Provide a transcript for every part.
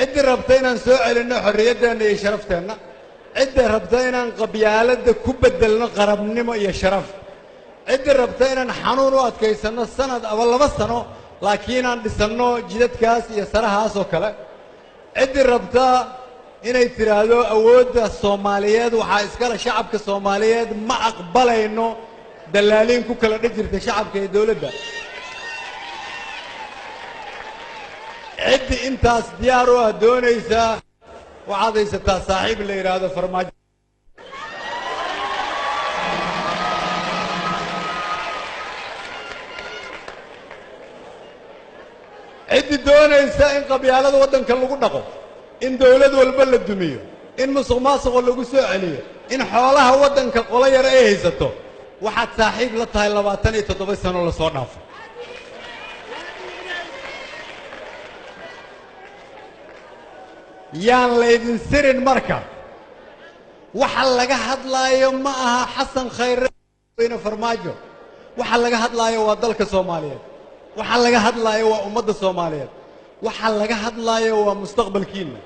Ciddii rabta inaan soo celinno xorriyaddeenna iyo sharafteenna, cidda rabta inaan qabyaaladda ku beddelno qarabnimo iyo sharaf, ciddii rabta inaan xanuun u adkaysanno sanad ama 2 sano laakiin inaan dhisanno jidadkaas iyo sarahaas oo kale, ciddii rabta inay tidhaahdo awoodda Soomaaliyeed waxaa iskale shacabka Soomaaliyeed, ma aqbalayno dallaaliin ku kala dhex jirta shacabka iyo dawladda, ciddii intaas diyaar u ah doonaysaa, waxaad haysataa saaxiib la yidhaahdo Farmaajo. Ciddii doonaysa in qabyaalada waddanka lagu dhaqo, in dawlad walba la dumiyo, in musuq maasuqo lagu soo celiyo, in xoolaha waddanka qolo yar ay haysato, waxaad saaxiib la tahay 27 sano lasoo dhaafo. Yaan laydin sirin. Marka waxa laga hadlaayo ma aha Xasan Khayre ina Farmaajo, waxa laga hadlaayo waa dalka Soomaaliyeed, waxa laga hadlaayo waa ummadda Soomaaliyeed, waxa laga hadlaayo waa mustaqbalkiinna.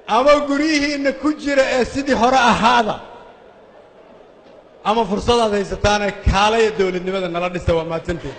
Ama guryihiinna ku jira ee sidii hore ahaada, ama fursadaad haysataane kaalaya dawladnimada nala dhisa. Waa mahadsantiin.